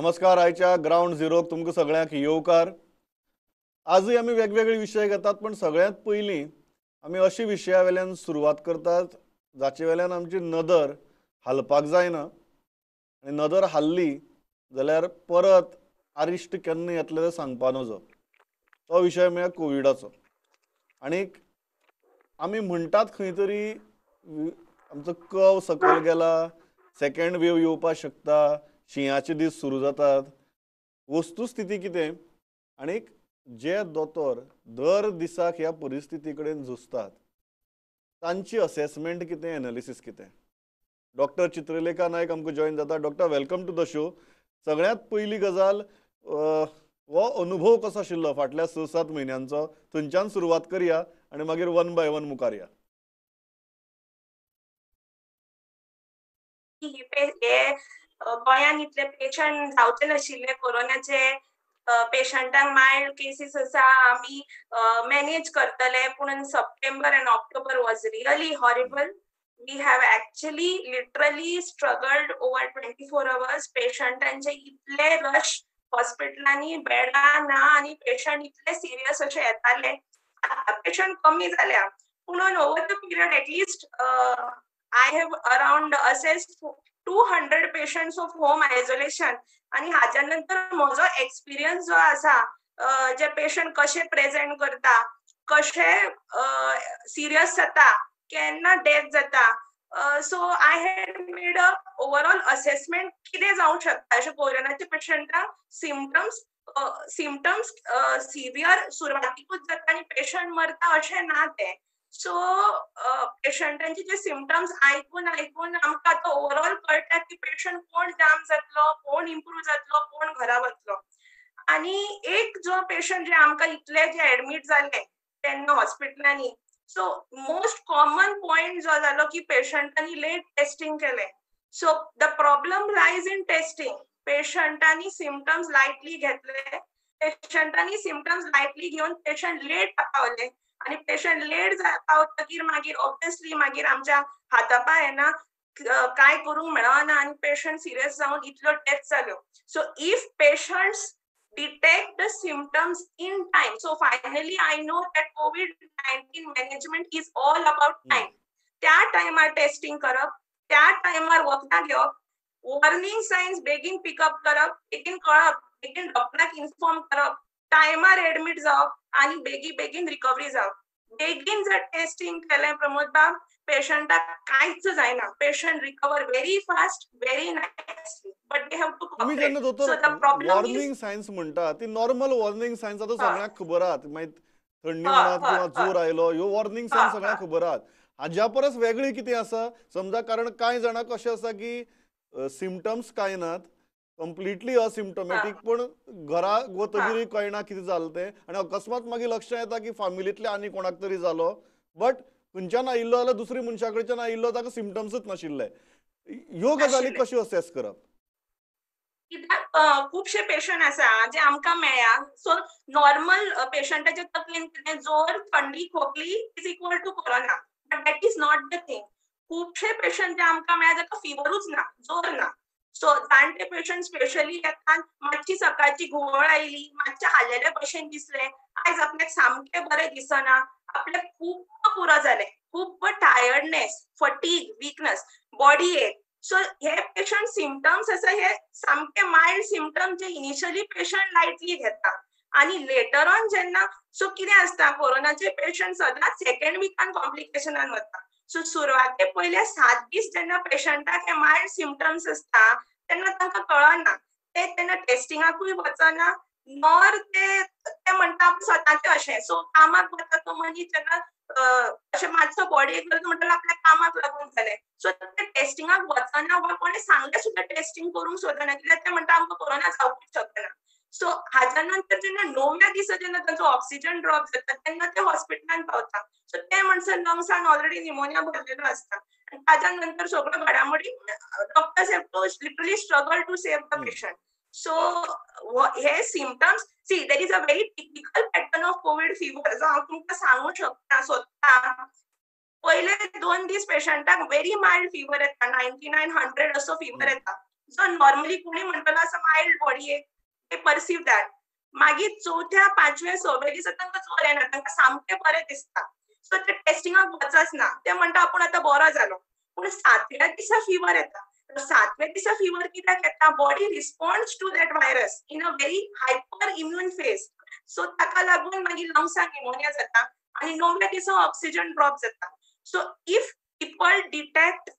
नमस्कार. आयच्या ग्रावंड झिरोक तुमकां सगळ्यांक येवकार. आजूय आमी वेगवेगळे विशय घेतात, पण सगळ्यांत पयलीं आमी अशी विशया वेल्यान सुरवात करतात जाचे वेल्यान आमची नदर हालपाक जायना, आनी नदर हाल्ली जाल्यार परत आरिश्ट केन्ना येतलें तें सांगपा नजो. तो विशय म्हळ्यार कोविडाचो. आनीक आमी म्हणटात खंय तरी आमचो कव सकयल गेला, सेकेंड वेव येवपाक शकता, शिंयाचे दीस सुरू जातात. वस्तुस्थिती कितें आनीक जे दोतोर दर दिसाक ह्या परिस्थिती कडेन झुजतात तांची असेसमेंट कितें, एनालिसीस कितें. डॉक्टर चित्रलेखा नायक आमकां जॉयन जाता. Doctor, welcome to the show. सगळ्यांत पयली गजाल, हो अनुभव कसो आशिल्लो फाटल्या 6-7 म्हयन्यांचो, थंयच्यान सुरवात करया आनी मागीर वन बाय वन मुखार या. गोंयांत इतले पेशंट जावचे नाशिल्ले कोरोनाचे, पेशंटांक मायल्ड केसीस आसा, आमी मॅनेज करतले. पूण September and October was really horrible. We have actually literally struggled over 24 hours. पेशंटांचे इतले रश हॉस्पिटलांनी, बेडां ना आनी पेशंट इतले सिरियस अशे येताले. आतां पेशंट कमी जाल्या, पूण over the period at least I have around assessed 200 patients of home isolation. आनी हाज्या नंतर म्हजो एक्सपिरियन्स जो आसा, जे पेशंट कशे प्रेझेंट करता, कशे सिरियस जाता, केन्ना डेथ जाता, so I had made a overall assessment कितें जावंक शकता अशें कोरोनाच्या पेशंटांक. सिमटम्स सिवियर सुरवातीकूच जाता आनी पेशंट मरता अशें ना तें. सो पेशंटांचे जे सिमटम्स आयकून आयकून आमकां आतां ओवरऑल कळटा की पेशंट कोण जाम जातलो, कोण इम्प्रूव जातलो, कोण घरा वतलो. आनी एक जो पेशंट जे आमकां इतले जे एडमीट जाले तेन्ना हॉस्पिटलांनी, सो मोस्ट कॉमन पॉयंट जो जालो की पेशंटांनी लेट टेस्टिंग केलें. So the problem lies in testing. पेशंटांनी symptoms lightly घेतले, पेशंटांनी सिमटम्स लायटली घेवन पेशंट लेट पावले, आनी पेशंट लेट पावतकीर मागीर ऑब्वियसली मागीर आमच्या हाता पांय येना, काय करूंक मेळना आनी पेशंट सिरियस जावन इतल्यो डेथ जाल्यो. So if patients detect the symptoms in time, so finally I know that COVID-19 management is all about time. त्या टायमार टेस्टिंग करप, त्या टायमार वखदां घेवप, वॉर्निंग सायन्स बेगीन पिकअप करप, बेगीन कळप, बेगीन डॉक्टराक इन्फॉर्म करप, टायमार एडमीट जावप आनी बेगी बेगीन रिकवरी जावप. बेगीन जर टेस्टिंग केलें प्रमोद बाब, पेशंटाक कांयच जायना, patient recover very fast, very nicely, but they have to तुमी जेन्ना दोतोर वॉर्निंग सायन्स म्हणटा ती नॉर्मल वॉर्निंग सायन्स आतां सगळ्यांक खबर आहात. मागीर थंडी म्हणात किंवा जोर आयलो, ह्यो वॉर्निंग सायन्स सगळ्यांक खबर आहात. हाज्या परस वेगळी कितें आसा समजा, कारण कांय जाणांक अशें आसा की सिमटम्स कांय नात, कंप्लिटली असिम्टोमॅटीक, पण घरा वतगीरूय कळना कितें जालें तें, आनी अकस्मात मागीर लक्षां येता की फामिलींतल्या आनी कोणाक तरी जालो, बट खंयच्यान आयिल्लो जाल्यार दुसरी मनशा कडच्यान आयिल्लो, ताका सिमटम्सूच नाशिल्ले. ह्यो गजाली कश्यो असेस करप? कित्याक खुबशे पेशंट आसा जे आमकां मेळ्ळ्या. सो नॉर्मल पेशंटाच्या तकलेन कितें जोर, थंडी, खोकली is equal to corona, but that is not the thing. खुबशे पेशंट जे आमकां मेळ्ळ्या ताका फिवरूच ना, जोर ना. सो जाणटे पेशंट स्पेशली येतात, मातशी सकाळची घुंवळ आयली, मातशें हालेले भशेन दिसलें, आयज आपल्याक सामकें बरें दिसना, आपल्याक खूब पुरो जालें, खूब tiredness, fatigue, weakness, body ache. So हे पेशंट सिमटम्स आसा, हे सामके मायल्ड सिमटम्स जे इनिशियली पेशंट लायटली घेता आनी लेटर ऑन जेन्ना, सो कितें आसता कोरोनाचे पेशंट सदांच सेकेंड विकान कॉम्प्लिकेशनान वता. सो सुरवाते पयले 7 दीस जेन्ना पेशंटाक हे मायल्ड सिमटम्स आसता तेन्ना तांकां कळना, ते तेन्ना टेस्टिंगाकूय वचना, नॉर ते म्हणटा स्वताचें अशें. सो कामाक वता तो मनीस जेन्ना अशें मातसो बॉडी करता म्हणटा आपल्या कामाक लागून जालें, सो ते टेस्टिंगाक वचना वा कोणें सांगलें सुद्दां टेस्टिंग करूंक सोदना, कित्याक ते म्हणटा आमकां कोरोना जावपूच शकना. सो हाज्या नंतर जेन्ना 9व्या दिसा जेन्ना तांचो ऑक्सिजन ड्रॉप जाता तेन्ना ते हॉस्पिटलान पावता. सो ते म्हणसर लंग्सान ऑलरेडी निमोनिया भरलेलो आसता आनी ताज्या नंतर सगळ्यो घडामोडी doctors have to literally struggle to save the patient. So hey symptoms, see there is a very typical pattern of COVID fever जो हांव तुमकां सांगूंक शकता स्वता. पयले 2 दीस पेशंटाक व्हेरी मायल्ड फिवर येता, 99, 100 असो फिवर येता. जो नॉर्मली कोणी म्हणटलो आसा मायल्ड बॉडी एक, ते परसीव that. मागीर चवथ्या, पांचव्या, सव्या दिसा तांकां जोर येना, तांकां सामकें बरें दिसता. सो ते टेस्टिंगाक वचच ना, ते म्हणटा आपूण आतां बरो जालो. पूण सातव्या दिसा फिवर येता. सातव्या दिसा फिवर कित्याक येता? Body responds to that virus in a very hyper immune phase. So ताका लागून मागीर लंग्साक निमोनिया जाता आनी णव्या दिसा ऑक्सिजन ड्रॉप जाता. So if people detect,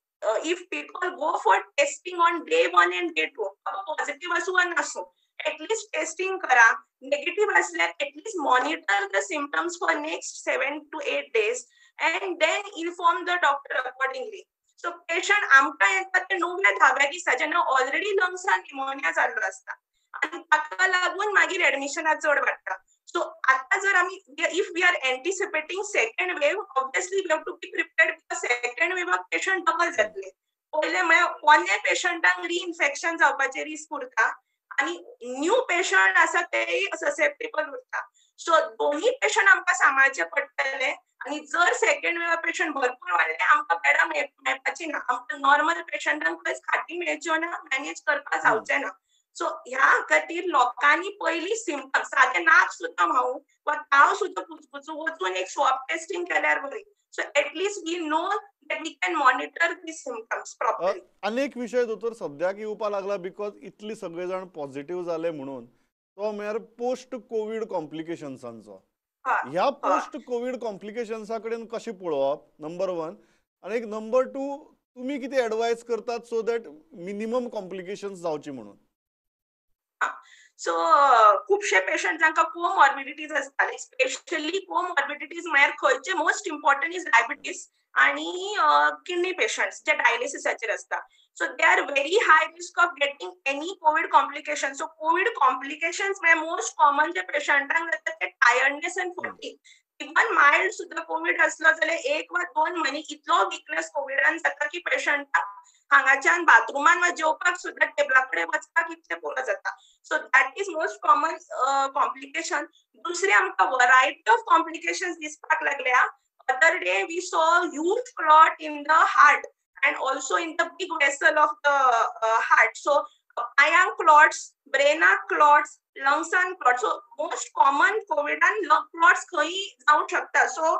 if people go for testing on day 1 and day 2, positive आसूं वा नासूं, एटलिस्ट टेस्टिंग करा. नेगेटिव्ह असल्यार at least monitor the symptoms for next 7 to 8 days and then inform the doctor accordingly. So patient आमकां येता ते णव्या धाव्या दिसा, जेन्ना ऑलरेडी लंग्सान निमोनिया जाल्लो आसता आनी ताका लागून मागीर एडमिशना चड वाडटा. सो आतां जर आमी if we are anticipating second wave, obviously we have to be prepared, because second वेवाक patient double जातले. पयले म्हळ्यार पोन्न्या पेशंटांक रिइन्फेक्शन जावपाचे रिस्क उरता आनी न्यू पेशंट आसा तेय ससेप्टेबल उरता. सो दोन्ही पेशंट आमकां सांबाळचे पडटले आनी जर सेकंड वेवा पेशंट भरपूर वाडले, आमकां बेडां मेळपाची ना, आमकां नॉर्मल पेशंटांक खंयच खाटी मेळच्यो ना, मॅनेज करपाक जावचें ना. सो ह्या खातीर लोकांनी पयलीं सिमटम्स, सादें नाक सुद्दां व्हांवूं वा ताव सुद्दां कुचकुचूं, वचून एक स्वॉब टेस्टिंग केल्यार बरी. So at least we know that we can monitor the symptoms properly. आनी एक विशय दोतोर सद्याक येवपा लागला, because इतले सगळे जाण पॉझिटिव्ह जाले म्हणून, तो म्हळ्यार पोस्ट कोवीड कॉम्प्लिकेशन्सांचो. ह्या पोस्ट कोवीड कॉम्प्लिकेशन्सा कडेन कशें पळोवप, नंबर 1. आनी एक नंबर 2, तुमी कितें एडवायज करतात सो that minimum complications जावची म्हणून? सो खुबशे पेशंट जांकां कोमॉर्बिडिटीज आसता, स्पेशली कोमॉर्बिडिटीज म्हळ्यार खंयचे मोस्ट इम्पॉर्टंट is diabetes आणि किडनी पेशंट्स जे डायलिसिसाचेर आसता. So they are very high risk of getting any COVID complication. So COVID complications म्हळ्यार मोस्ट कॉमन जे पेशंटांक जाता ते tiredness and fatigue. Even mild सुद्दां कोवीड आसलो जाल्यार 1 वा 2 म्हयने इतलो विकनेस कोविडान जाता की पेशंटाक हांगाच्यान बाथरुमान वा जेवपाक सुद्दां टेबला कडेन वचपाक इतलें पुरो जाता. So that is most common complication. दुसरें आमकां वरायटी ऑफ कॉम्प्लिकेशन्स दिसपाक लागल्या. Other day we saw huge clot in the heart and also in the big vessel of the heart. So पायांक clots, ब्रेनाक clots, लंग्सान clots. So most common कोविडान lung clots खंय जावंक शकता. So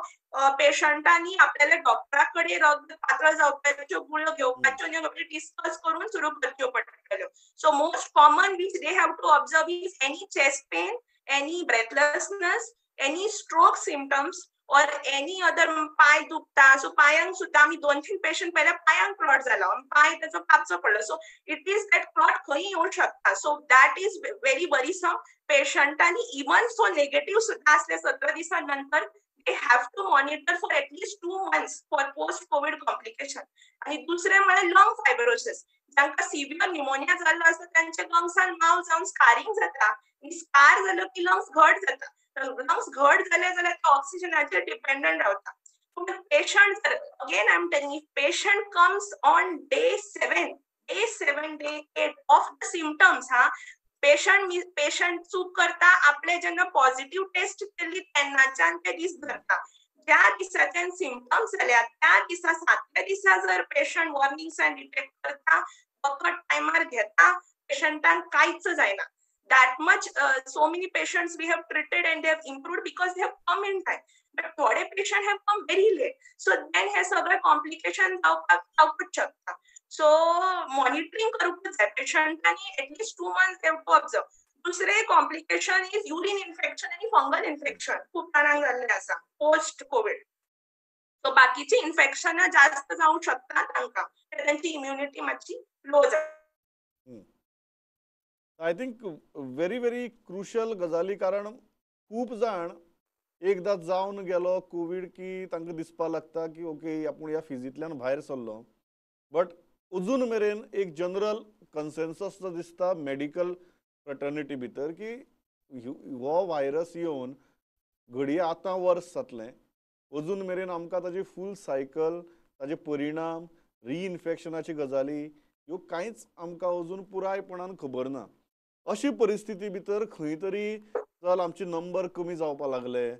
पेशंटांनी आपल्याला डॉक्टरा कडेन रक्त पातळ जावपाच्यो गुळयो घेवपाच्यो आनी आपले डिस्कस करून सुरू करच्यो पडटल्यो. So most common which they have to observe is any chest pain, any breathlessness, any stroke symptoms or any other पाय दुखता. सो पायांक सुद्दां आमी 2-3 पेशंट पयल्या पायांक क्लॉट जाला, पांय ताचो कापचो पडलो. So it is that clot खंय येवंक शकता. So that is very worrisome. पेशंटांनी even so negative सुद्दां आसले 17 दिसां नंतर, they have to monitor for at least 2 months for post COVID complication. आनी दुसरें म्हळ्यार लंग फायब्रोसिस. जांकां सिवियर निमोनिया जाल्लो आसता तांच्या लंग्सान माव जावन स्कारींग जाता आनी स्कार जालो की लंग्स घट जाता. लंग्स घट जाले जाल्यार ते ऑक्सिजनाचेर डिपेंडंट रावता. पूण पेशंट जर, again I am telling, patient comes on day 7, day 8 of the symptoms. हा पेशंट चूक करता, आपले जेन्ना पॉझिटिव्ह टेस्ट केली तेन्नाच्यान ते दीस धरता. ज्या दिसाच्यान सिमटम्स जाल्या त्या दिसा 7व्या दिसा जर पेशंट वॉर्निंग सायन डिटेक्ट करता, वखद टायमार घेता, पेशंटांक कांयच जायना. That much so many patients we have treated and they have improved because they have come in time. But थोडे patient have come very late. So then हे सगळे कॉम्प्लिकेशन जावपाक शकता. सो मॉनिटरिंग करूंकच जाय पेशंटांनी, at least 2 months they have to observe. दुसरे complication is urine infection आनी fungal infection खूब जाणांक जाल्लें आसा पोस्ट कोवीड. सो बाकीची इन्फेक्शनां जास्त जावंक शकता तांकां, तांची इम्युनिटी मातशी लो जाता. I think very very crucial गजाली, कारण खूब जाण एकदां जावन गेलो कोवीड की तांकां दिसपाक लागता की ओके आपूण ह्या फिजींतल्यान भायर सरलो. बट अजून मेरेन एक जनरल कन्सेन्सस जो दिसता मेडिकल फ्रेटर्निटी भितर की हो व्हायरस येवन घडये आतां वर्स जातलें, अजून मेरेन आमकां ताजी फूल सायकल, ताजे परिणाम, रिइन्फेक्शनाची गजाली ह्यो कांयच आमकां अजून पुरायपणान खबर ना. अशी परिस्थिती भितर खंय तरी चल आमचे नंबर कमी जावपाक लागले,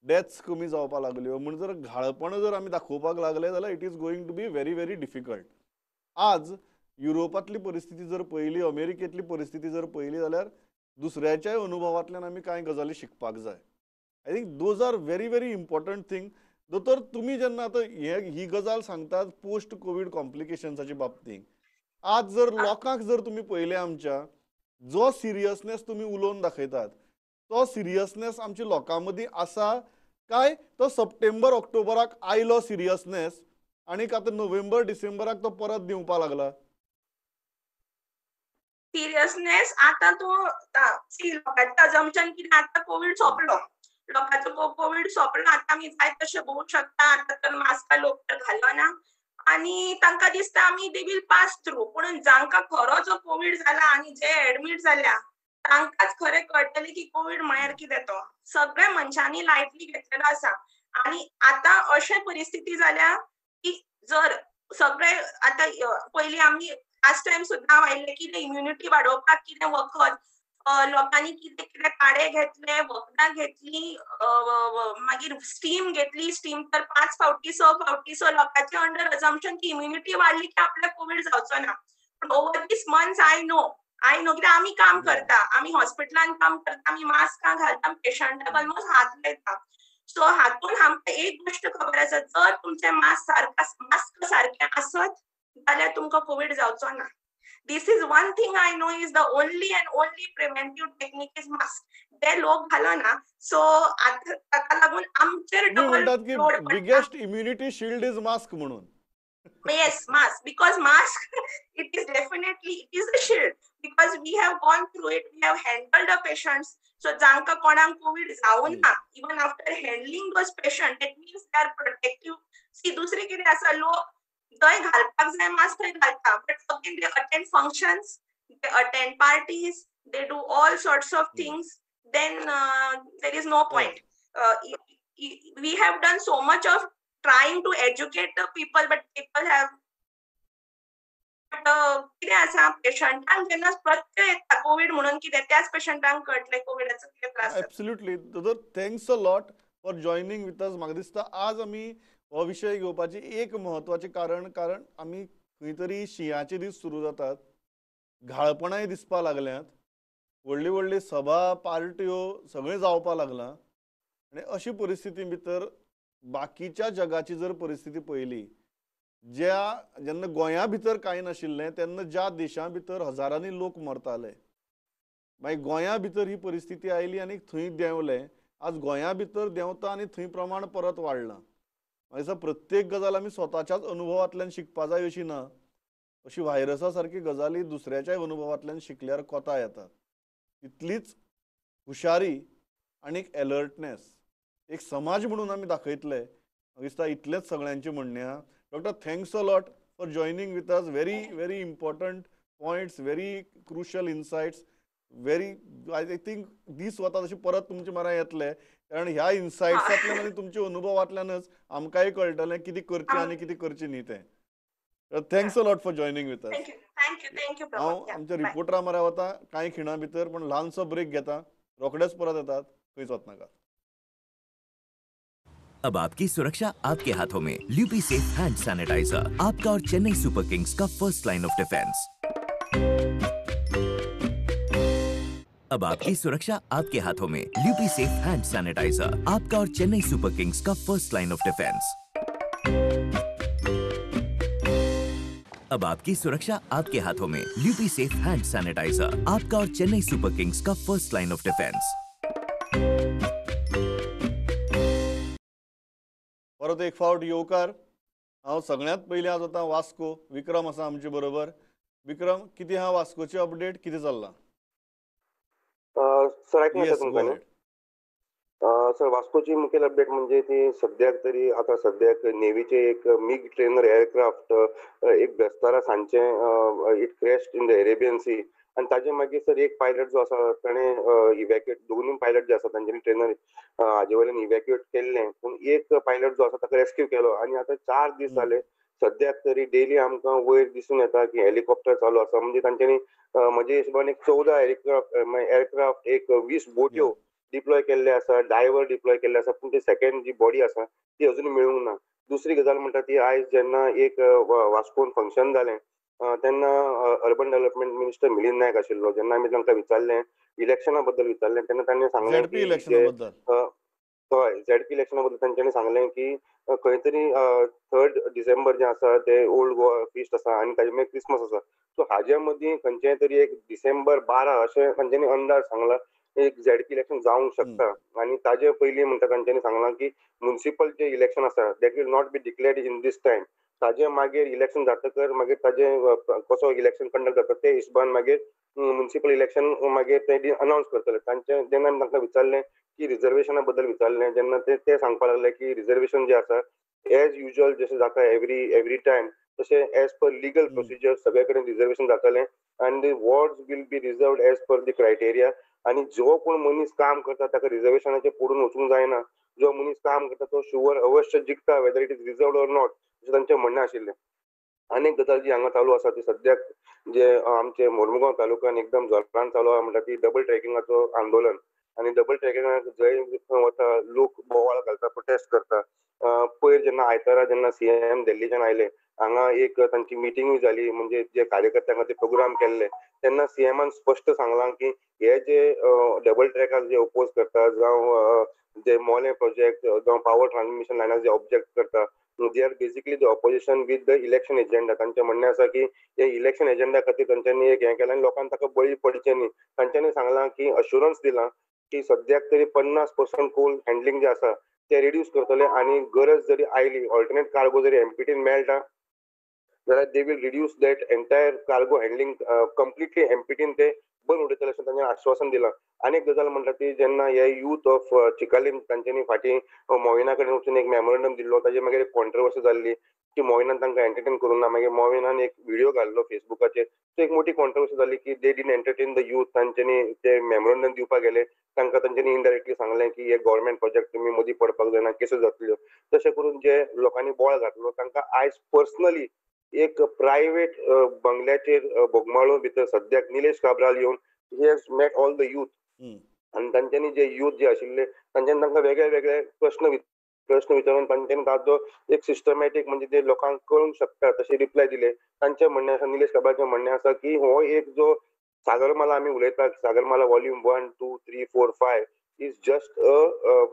डेथ्स कमी जावपाक लागल्यो म्हण जर घाळपण जर आमी दाखोवपाक लागले जाल्यार it is going to be very very difficult. आज युरोपांतली परिस्थिती जर पळयली, अमेरिकेंतली परिस्थिती जर पळयली जाल्यार दुसऱ्याच्याय अनुभवांतल्यान आमी कांय गजाली शिकपाक जाय. I think those are very very important thing. दोतोर, तुमी जेन्ना आतां ही गजाल सांगतात पोस्ट कोवीड कॉम्प्लिकेशन्साच्या बाबतींत, आज जर लोकांक जर तुमी पळयलें आमच्या, जो सिरियसनेस तुमी उलोवन दाखयतात तो सिरियसनेस आमच्या लोकां मदीं आसा काय तो सप्टेंबर ऑक्टोबराक आयलो सिरियसनेस आनी आतां नोव्हेंबर डिसेंबराक तो परत दिवपाक लागला? सिरियसनेस आतां तो लोकांचें अजम्पशन कितें आतां कोवीड सोंपलो, लोकांचो कोवीड सोंपलो, आतां आमी जाय तशें भोंवूंक शकता, आतां तर मास्कां लोक तर घालना आनी तांकां दिसता आमी they will pass through. पूण जांकां खरो जो कोवीड जाला आनी जे एडमीट जाल्या तांकांच खरें कळटलें की कोवीड म्हळ्यार कितें तो. सगळ्या मनशांनी लायटली घेतलेलो आसा आनी आतां अशें परिस्थिती जाल्या की जर सगळे आतां पयलीं आमी लास्ट टायम सुद्दां आयिल्लें कितें इम्युनिटी वाडोवपाक कितें वखद, लोकांनी कितें कितें काडे घेतले, वखदां घेतली, मागीर स्टीम घेतली. स्टीम तर 5 फावटी 6 फावटी. सो लोकांचे अंडर अजम्पशन की इम्युनिटी वाडली की आपल्याक कोवीड जावचो ना. पूण over these months I know कित्याक आमी काम करता, आमी हॉस्पिटलान काम करता, आमी मास्कां घालता, पेशंटाक ऑलमोस्ट हात लायता. सो हातून आमकां एक गोश्ट खबर आसा, जर तुमचें मास्क सारकें आसत जाल्यार तुमकां कोवीड जावचो ना. This is one thing I know is the only and only preventive technique is mask. ते लोक घालना. सो आतां ताका लागून आमचेर डबल लोड पडटा. Biggest immunity shield is mask म्हणून. Yes, mask, because mask it is definitely it is a shield because we have gone through it, we have handled the patients. So जांकां कोणाक Covid जावना even after handling those patient, that means they are protective. See, दुसरें कितें आसा, लोक जंय घालपाक जाय मास्क थंय घालता, but again they attend functions, they attend parties, they do all sorts of things, then there is no point. We have done so much of trying to educate the people, but people have कितें आसा, पेशंटांक जेन्ना प्रत्यय येता Covid म्हणून कितें, त्याच पेशंटांक कळटलें कोविडाचो कितें त्रास. एब्सोल्युटली दोतोर, thanks a lot for joining with us. म्हाका दिसता आज आमी हो विशय घेवपाचें एक म्हत्वाचें कारण, कारण आमी खंय तरी शिंयाचे दीस सुरू जातात, घाळपणाय दिसपाक लागल्यांत, व्हडली व्हडली सभा पार्ट्यो सगळें जावपाक लागलां आनी अशी परिस्थिती भितर बाकीच्या जगाची जर परिस्थिती पळयली, ज्या जेन्ना गोंया भितर कांय नाशिल्लें तेन्ना ज्या देशां भितर हजारांनी लोक मरताले, मागीर गोंया भितर ही परिस्थिती आयली आनी थंय देंवले. आज गोंया भितर देंवता आनी थंय प्रमाण परत वाडलां. म्हाका दिसता प्रत्येक गजाल आमी स्वताच्याच अनुभवांतल्यान शिकपा जाय अशी ना, अशी व्हायरसा सारकी गजाली दुसऱ्याच्याय अनुभवांतल्यान शिकल्यार कोता येतात. तितलीच हुशारी आनी एक एलर्टनेस एक समाज म्हणून आमी दाखयतले. म्हाका दिसता इतलेंच सगळ्यांचें म्हणणें आहा. Doctor, thanks a lot for joining with us. Very very important points, very crucial insights, very I think दीस वता तशें परत तुमचे मरा येतले, कारण ह्या इन्सायट्सांतल्यान आनी तुमच्या अनुभवांतल्यानच आमकांय कळटलें कितें करचें आनी कितें करचें न्ही तें. Thanks a lot for joining with us. Thank you. हांव आमच्या रिपोर्टरा मरा वता कांय खिणां भितर, पण ल्हानसो ब्रेक घेता, रोखडेच परत येतात, खंयच वचनाकात. अब आपकी सुरक्षा आपके हाथों में। ल्यूपी सेफ हैंड सैनिटाइजर, आपका और चेन्नई सुपर किंग्स का फर्स्ट लाइन ऑफ डिफेंस। अब आपकी सुरक्षा आपके हाथों में। ल्यूपी सेफ हैंड सैनिटाइजर, आपका और चेन्नई सुपर किंग्स का फर्स्ट लाइन ऑफ डिफेंस। अब आपकी सुरक्षा आपके हाथों में। ल्यूपी सेफ हैंड सैनिटाइजर, आपका और चेन्नई सुपर किंग्स का फर्स्ट लाइन ऑफ डिफेंस। परत एक फावट येवकार. हांव सगळ्यांत पयलीं आज वता वास्को. विक्रम आसा आमचे बरोबर. विक्रम, कितें आहा वास्कोची अपडेट, कितें चल्लां? सर ऐकून येता तुमकां न्ही? सर वास्कोची मुखेल अपडेट म्हणजे ती सद्याक तरी आतां सद्याक नेवीचे एक मिग ट्रेनर एअरक्राफ्ट एक बेस्तारा सांजचे it crashed in the Arabian sea आनी ताजे मागीर सर एक पायलट जो आसा ताणें इव्हॅक्युएट, दोनूय पायलट जे आसा तांच्यांनी ट्रेनर हाजे वयल्यान इव्हॅक्युएट केल्लें, पूण एक पायलट जो आसा ताका रेस्क्यू केलो आनी आतां 4 दीस जाले सद्याक तरी डेली आमकां वयर दिसून येता की हेलिकॉप्टर चालू आसा. म्हणजे तांच्यांनी म्हज्या हिशोबान एक 14 एअरक्राफ्ट, एक 20 बोट्यो डिप्लॉय केल्ले आसा, डायवर डिप्लॉय केल्ले आसा, पूण ती सेकंड जी बॉडी आसा ती अजून मेळूंक ना. दुसरी गजाल म्हणटा ती आयज जेन्ना एक वास्कोन फंक्शन जालें तेन्ना Urban Development Minister Milind Naik आशिल्लो. जेन्ना आमी तांकां विचारलें इलेक्शना बद्दल विचारलें तेन्ना तांणी सांगलें झेडपी इलेक्शना बद्दल, हय झेडपी इलेक्शना बद्दल तांच्यांनी सांगलें की खंय तरी 3 डिसेंबर जें आसा ते ओल्ड गोवा फिस्ट आसा आनी ताजे मागीर क्रिसमस आसा, सो हाजे मदीं खंयचें तरी एक डिसेंबर 12 अशें तांच्यांनी अंदाज सांगला एक झेडपी इलेक्शन जावंक शकता. आनी ताजे पयलीं म्हणटा तांच्यांनी सांगलां की म्युनिसिपल जे इलेक्शन आसा that will not be declared in this time. ताजे मागीर इलेक्शन जातकर मागीर ताजे कसो इलेक्शन कंडक्ट जाता ते हिशोबान मागीर म्युनिसिपल इलेक्शन मागीर ते अनावन्स करतले. तांचे जेन्ना आमी तांकां विचारलें की रिजर्वेशना बद्दल विचारलें जेन्ना ते सांगपाक लागले की रिजर्वेशन जें आसा एज युजल जशें जाता एवरी टायम तशें एज पर लिगल प्रोसिजर सगळे कडेन रिजर्वेशन जातलें आनी the wards will be reserved as per the criteria. आनी जो कोण मनीस काम करता ताका रिजर्वेशनाचें पडून वचूंक जायना, जो मनीस काम करता तो शुवर अवश्य जिखता whether it is reserved or not अशें तांचें म्हणणें आशिल्लें. आनी एक गजाल जी हांगा चालू आसा ती सद्याक जे आमचे मोरमुगांव तालुक्यान एकदम जोरान चालू आहा म्हणटा ती डबल ट्रॅकिंगाचो आंदोलन. आनी डबल ट्रॅकिंगाक जंय खंय वता लोक बोवाळ घालता, प्रोटेस्ट करता. पयर जेन्ना आयतारा जेन्ना सीएम दिल्लीच्यान आयले हांगा एक तांची मिटिंगूय जाली, म्हणजे जे कार्यकर्त्यांक खातीर प्रोग्राम केल्ले तेन्ना सीएमान स्पश्ट सांगलां की हे जे डबल ट्रॅकाक जे ओपोज करता जावं जे मोलें प्रोजेक्ट जावं पावर ट्रान्समिशन लायनाक जे ऑब्जेक्ट करता they are basically the opposition with the election agenda. तांचें म्हणणें आसा की हे इलेक्शन एजेंडा खातीर तांच्यांनी एक हें केलें आनी लोकांक ताका बळी पडचें न्ही. तांच्यांनी सांगलां की अश्युरन्स दिलां की सद्याक तरी 50% कोल हँडलिंग जें आसा ते रिड्यूस करतले आनी गरज जरी आयली ऑल्टरनेट कार्गो जरी एमपीटीन मेळटा जाल्यार they will reduce that entire cargo handling completely एमपीटीन ते बंद उडयतले अशें तांणी आश्वासन दिलां. आनी एक गजाल म्हणटा ती जेन्ना हे यूथ ऑफ चिकालीम तांच्यांनी फाटीं मोविना कडेन वचून एक मेमोरंडम दिल्लो ताजे मागीर एक कॉन्ट्रवर्सी जाल्ली की मोविनान तांकां एंटरटेन करूंक ना, मागीर मोविनान एक व्हिडियो घाल्लो फेसबुकाचेर, सो एक मोटी कॉन्ट्रवर्सी जाली की they didn't entertain the youth. तांच्यांनी ते मेमोरंडम दिवपाक गेले तांकां तांच्यांनी इनडायरेक्टली सांगलें की हे गव्हर्मेंट प्रोजेक्ट तुमी मदीं पडपाक जायना, केसूस जातल्यो. तशें करून जे लोकांनी बोवाळ घातलो तांकां आयज पर्सनली एक प्रायवेट बंगल्याचेर बोगमाळो भितर सद्याक निलेश काब्राल येवन he has met all the youth आनी तांच्यांनी जे यूथ जे आशिल्ले तांच्यांनी तांकां वेगळे वेगळे प्रश्न विचारून तांच्यांनी ताजो एक सिस्टमॅटीक म्हणजे ते लोकांक कळूंक शकता तशें रिप्लाय दिले. तांचें म्हणणें आसा, निलेश काब्रालचें म्हणणें आसा की हो एक जो सागरमाला आमी उलयतात Sagarmala volume 1, 2, 3, 4, 5 is just a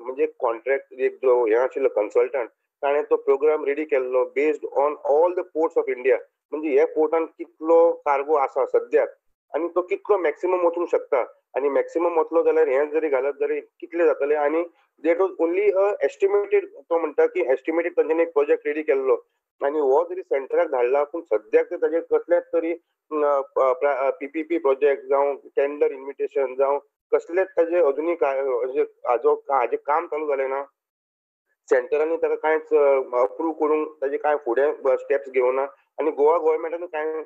म्हणजे कॉन्ट्रॅक्ट एक जो हें आशिल्लो कन्सल्टंट ताणें तो प्रोग्राम रेडी केल्लो based on all the ports of India. म्हणजे ह्या पोर्टान कितलो कार्गो आसा सद्याक आनी तो कितलो मॅक्सिमम वचूंक शकता आनी मॅक्सिमम वतलो जाल्यार हें जरी घालत जाल्यार कितले जातले आनी that was only a estimated. तो म्हणटा की एस्टिमेटेड तांच्यांनी एक प्रोजेक्ट रेडी केल्लो आनी हो जरी सेंटराक धाडला पूण सद्याक तर ताजेर कसलेच तरी पीपीपी प्रोजेक्ट जावं टेंडर इन्विटेशन जावं कसलेच ताजे अजुनूय हाजो हाजें काम चालू जालें ना. सेंटरांनी ताका कांयच अप्रूव करूंक ताजे कांय फुडें स्टेप्स घेवना आनी गोवा गव्हर्मेंटान कांय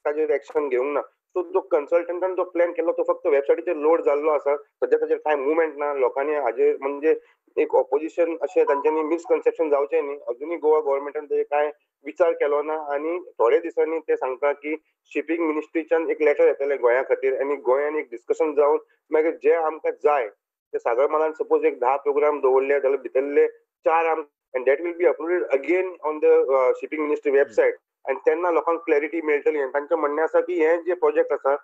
ताजेर एक्शन घेवंक ना. सो जो कन्सल्टंटान जो प्लॅन केल्लो तो फक्त वेबसायटीचेर लोड जाल्लो आसा, सद्या ताजेर कांय मुवमेंट ना. लोकांनी हाजेर म्हणजे एक ऑपोजिशन अशें तांच्यांनी मिसकन्सेप्शन जावचें न्ही. अजुनूय गोवा गव्हर्मेंटान ताजेर कांय विचार केलो ना आनी थोडे दिसांनी ते सांगता की शिपींग मिनिस्ट्रीच्यान एक लेटर येतलें गोंया खातीर आनी गोंयान एक डिस्कशन जावन मागीर जे आमकां जाय ते सागरमालान सपोज एक 10 प्रोग्राम दवरले जाल्यार भितरले 4 and that will be uploaded again on the shipping ministry website आनी तेन्ना लोकांक क्लॅरिटी मेळटली. आनी तांचें म्हणणें आसा की हें जें प्रोजेक्ट आसा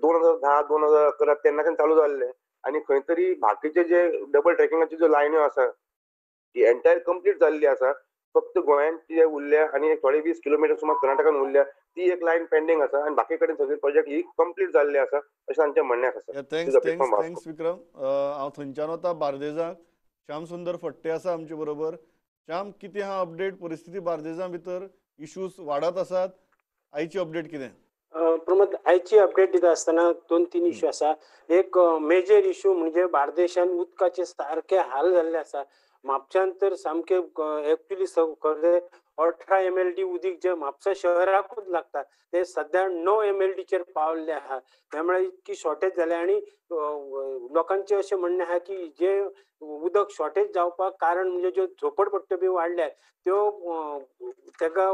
2010, 2011 तेन्नाच्यान चालू जाल्लें आनी खंय तरी बाकीचे जे डबल ट्रॅकिंगाच्यो ज्यो लायन्यो आसा ती एंटायर कंप्लीट जाल्ली आसा, फक्त गोंयांत ती उरल्या आनी थोडे 20 किलोमिटर सुमार कर्नाटकान उरल्या, ती एक लायन पेंडींग आसा आनी बाकी कडेन सगळे प्रोजेक्ट ही कंप्लीट जाल्ले आसा अशें तांचें म्हणणें आसा. Thanks thanks विक्रम. हांव थंयच्यान वता बार्देजाक. श्याम सुंदर फट्टे आसा आमचे बरोबर. श्याम, कितें आहा अपडेट परिस्थिती बार्देजा भितर? इश्यूज वाडत आसात, आयची अपडेट कितें? प्रमोद, आयची अपडेट दिता आसतना 2-3 इश्यू आसा. एक मेजर इश्यू म्हणजे बार्देशान उदकाचे सारके हाल जाल्ले आसा. म्हापशान तर सामके एक्चुअली खरें 18 MLD उदीक जे म्हापसा शहराकूच लागता ते सद्या 9 MLDचेर पावल्ले आहा. त्यामुळे इतकी शॉर्टेज जाल्या आनी लोकांचे अशें म्हणणें आहा की जे उदक शॉर्टेज जावपाक कारण म्हणजे ज्यो झोपडपट्ट्यो बी वाडल्या त्यो ताका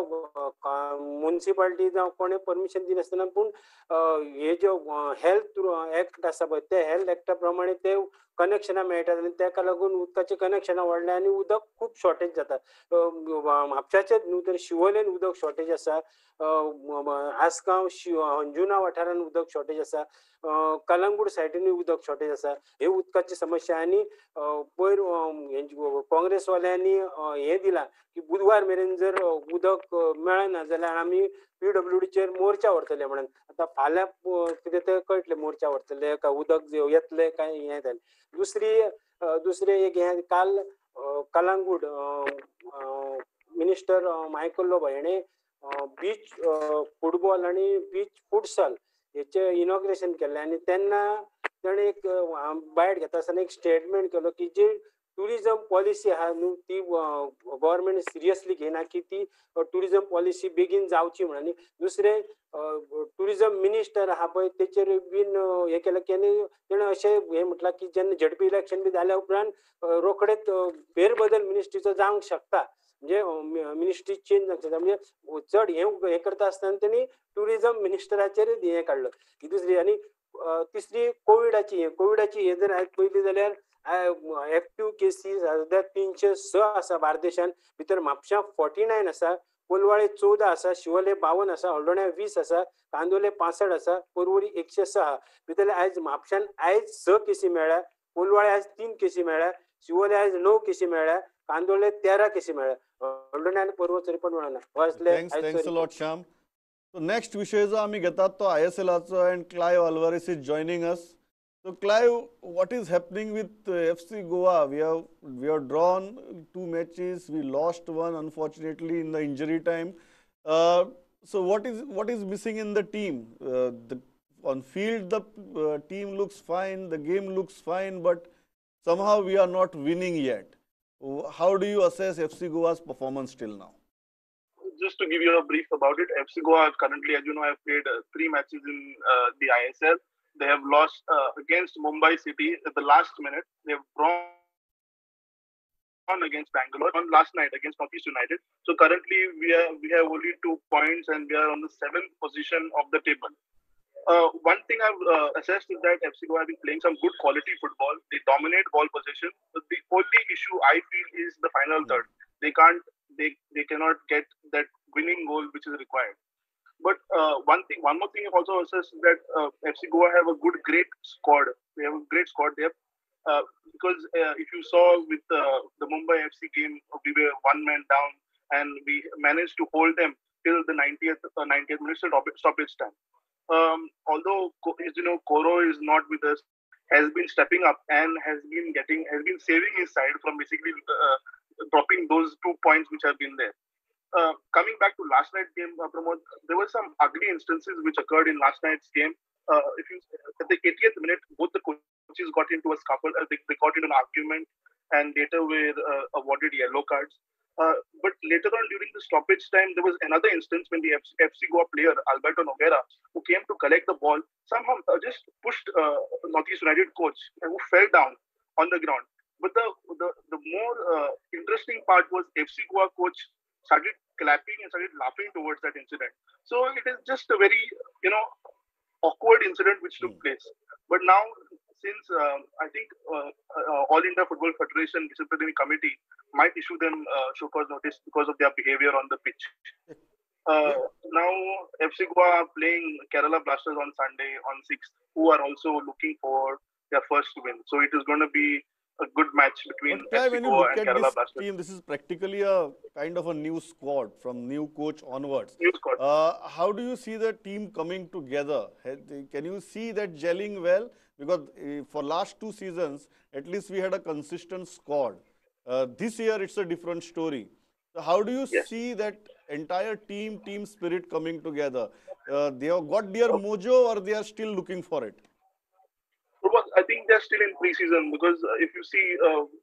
मुन्सिपालिटी जावं कोणें परमिशन दिनासतना पूण हे ज्यो हेल्थ एक्ट आसा पळय ते हेल्थ एक्टा प्रमाणे ते कनेक्शनां मेळटात आनी ताका लागून उदकाचीं कनेक्शनां वाडल्या आनी उदक खूब शॉर्टेज जाता. म्हापशाचे म्हापशाचेच न्हू तर शिवोलेन उदक शॉर्टेज आसा, आसगांव अंजुना वाठारान उदक शॉर्टेज आसा, कलंगूट सायडीनूय उदक शॉर्टेज आसा. हे उदकाची समस्या. आनी पयर काँग्रेसवाल्यांनी हें दिलां की बुधवार मेरेन जर उदक मेळना जाल्यार आमी पीडब्ल्यूडीचेर मोर्चा व्हरतले म्हणून. आतां फाल्यां कितें तें कळटलें, मोर्चा व्हरतले काय उदक येतलें काय हें जालें. दुसरें एक हें काल कलंगूट मिनिस्टर मायकल लोबो हेणें बीच फुटबॉल आनी बीच फुटसल हेचें इनॉग्रेशन केल्लें आनी तेन्ना ताणें एक बायट घेता आसतना एक स्टेटमेंट केलो की जी टुरिजम पॉलिसी आहा न्हू ती गव्हर्मेंट सिरियसली घेयना की ती टुरिजम पॉलिसी बेगीन जावची म्हणून. आनी दुसरें टुरिजम मिनिस्टर आहा पळय तेचेर बीन हें केलें की आनी तेणें अशें हें म्हटलां की जेन्ना झेडपी इलेक्शन बी जाल्या उपरांत रोखडेच फेरबदल मिनिस्ट्रीचो जावंक शकता, म्हणजे मिनिस्ट्री चेंज जावंक शकता. म्हणजे चड हें करता आसतना तेणी टुरिजम मिनिस्टराचेर हें काडलो ही दुसरी. आनी तिसरी कोविडाची, कोविडाची हें जर पयली जाल्यार एक्टिव केसीस सद्या 306 आसा बार्देशान, भितर म्हापशां 49 आसा, कोलवाळे 14 आसा, शिवोले 52 आसा, हळदोण्या 20 आसा, कांदोले 65 आसा, पर्वरी 106. भितरले आयज म्हापशान आयज 6 केसी मेळ्ळ्या, कोलवाळे आयज 3 केसी मेळ्ळ्या, शिवोले आयज 9 केसी मेळ्ळ्या, कांदोले 13 केसी मेळ्ळ्या, हळदोण्या आनी पर्वरी पण मेळना. Thanks a lot Shyam. So next विषय जो आमी घेतात तो ISL and Clive Alvares is joining us. So Clive, what is happening with FC Goa? We have drawn 2 matches, we lost one unfortunately in the injury time. So what is missing in the team? On field the team looks fine, the game looks fine, but somehow we are not winning yet. How do you assess FC Goa's performance till now? Just to give you a brief about it, FC Goa currently, as you know, have played 3 matches in the ISL. They have lost against Mumbai City at the last minute. They have drawn against Bangalore on last night against Northeast United. So currently we have only 2 points and we are on the 7th position of the table. One thing I've assessed is that FC Goa have been playing some good quality football. They dominate ball possession. But the only issue I feel is the final third. They cannot get that winning goal which is required. But one more thing I've also assessed is that FC Goa have a great squad. They have a great squad. They have because if you saw with the Mumbai FC game, we were 1 man down and we managed to hold them till the 90th minute stoppage time. Although, as you know, Koro is not with us, has been stepping up and has been saving his side from basically dropping those 2 points which have been there. Coming back to last night's game, Pramod, there were some ugly instances which occurred in last night's game. If you at the 80th minute, both the coaches got into a scuffle. They got into an argument, and later were awarded yellow cards. But later on during the stoppage time, there was another instance when the FC Goa player Alberto Noguera, who came to collect the ball, somehow just pushed Northeast United coach, who fell down on the ground. But the more interesting part was FC Goa coach started clapping and started laughing towards that incident. So it is just a very, awkward incident which took place. But now, since I think All India Football Federation Disciplinary Committee might issue them show cause notice because of their behavior on the pitch. Now, FC Goa are playing Kerala Blasters on Sunday on 6th, who are also looking for their first win. So it is going to be a good match between FC Goa and Kerala Blasters. Team, this is practically a kind of a new squad from new coach onwards. New squad. How do you see the team coming together? Can you see that gelling well? Because for last 2 seasons, at least we had a consistent squad. This year, it's a different story. So how do you see that entire team spirit coming together? They have got their mojo or they are still looking for it? I think they're still in pre-season because if you see,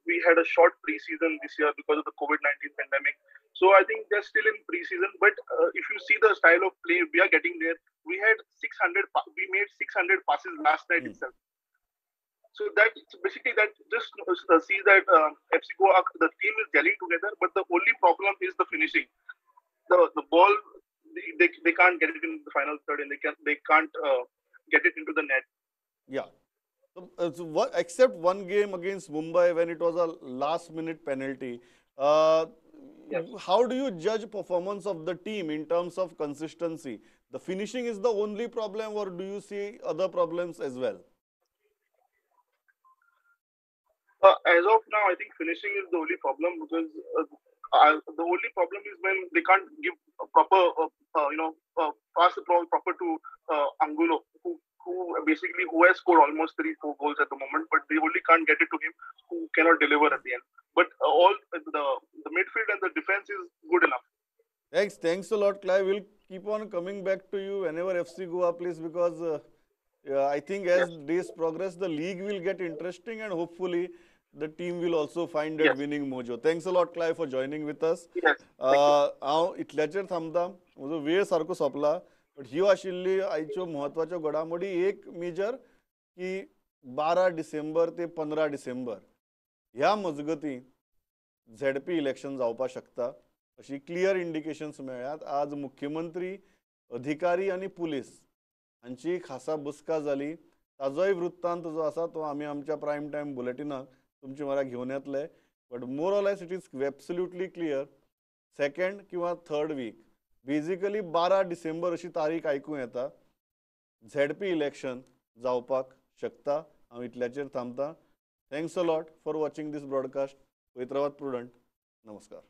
we had a short pre-season this year because of the COVID-19 pandemic. So I think they're still in pre-season. But if you see the style of play, we are getting there. We had 600, we made 600 passes last night itself. So that basically that just sees that FC Goa, the team is gelling together, but the only problem is the finishing. The ball, they can't get it in the final third, and they can't get it into the net. Yeah. So, except one game against Mumbai when it was a last-minute penalty, How do you judge performance of the team in terms of consistency? The finishing is the only problem, or do you see other problems as well? As of now, I think finishing is the only problem, because the only problem is when they can't give a proper, pass the ball proper to Angulo, who has scored almost 3-4 goals at the moment, but they only can't get it to him, who cannot deliver at the end. But all the midfield and the defense is good enough. Thanks a lot, Clive. We'll keep on coming back to you whenever FC Goa plays, because I think as days progress, the league will get interesting, and hopefully the team will also find that winning mojo. Thanks a lot, Clive, for joining with us. Yes. हांव इतल्याचेर थांबता, म्हजो वेळ सारको सोंपला. But ह्यो आशिल्ली आयच्यो म्हत्वाच्यो घडामोडी. एक मेजर की 12 डिसेंबर ते 15 डिसेंबर ह्या मजगतीं झेडपी इलेक्शन जावपाक शकता अशी क्लियर इंडिकेशन्स मेळ्ळ्यात. आज मुख्यमंत्री, अधिकारी आनी पुलीस हांची खासा बसका जाली. ताजोय वृत्तांत जो आसा तो आमी आमच्या प्रायम टायम बुलेटिनाक तुमचे म्हऱ्या घेवन येतले. But more or less it is absolutely clear, second किंवा थर्ड वीक, बेजिकली 12 डिसेंबर अशी तारीख आयकूं येता, झेडपी इलेक्शन जावपाक शकता. हांव इतल्याचेर थांबता. Thanks a lot for watching this broadcast. पळयत रावात प्रुडंट. नमस्कार.